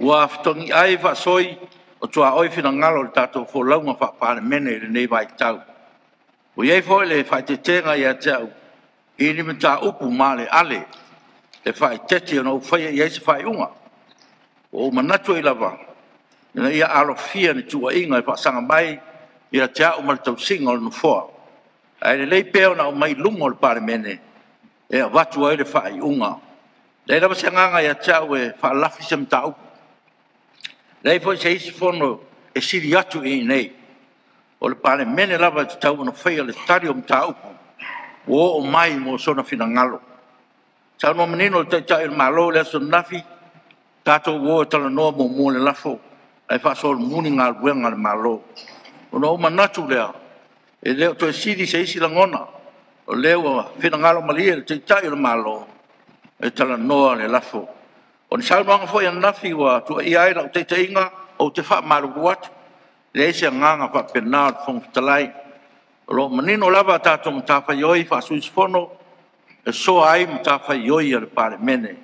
Ua fetogiai faasoi o tuaoi finagalo i le tatou folauga faa-Palemene i lenei vaitau. Ua i ai foi le faaeteetega ia te au i ni mataupu maaleale e faaeteete ona ou faia i ai se faaiuga. Ua ou manatu ai lava, ina ia alofia ni tuuaiga e faasaga mai ia te au ma le tausiga o le Nofoa, ae lelei pea ona aumai i luma o le Palemene e avatu ai le faaiuga. E leai lava se agaga ia te au e faalafi se mataupu. E leai foi se isi fono e sili atu i inei. O le Palemene lava e tatau ona faia le tali o mataupu ua oo mai mo sona finagalo. Na saunoa manino le Taitai o le Malo i le aso ananafi, tatou o e talanoa muamua le lafo ae faasolomuli galuega a le Malo. Ona ou manatu lea, e le o toe sili se isi lagona, o lea ua finagalo malie le Taitai o le Malo e talanoa le lafo. O ni saunoaga foi ananafi ua tuuaia ai lau taitaiga, ou te faamalulu atu, e leai se agaga faapena o le Fofoga Fetalai. O lo o manino lava a tatou matafaioi faa-sui usufono, e soa ai matafaioi a le Palemene.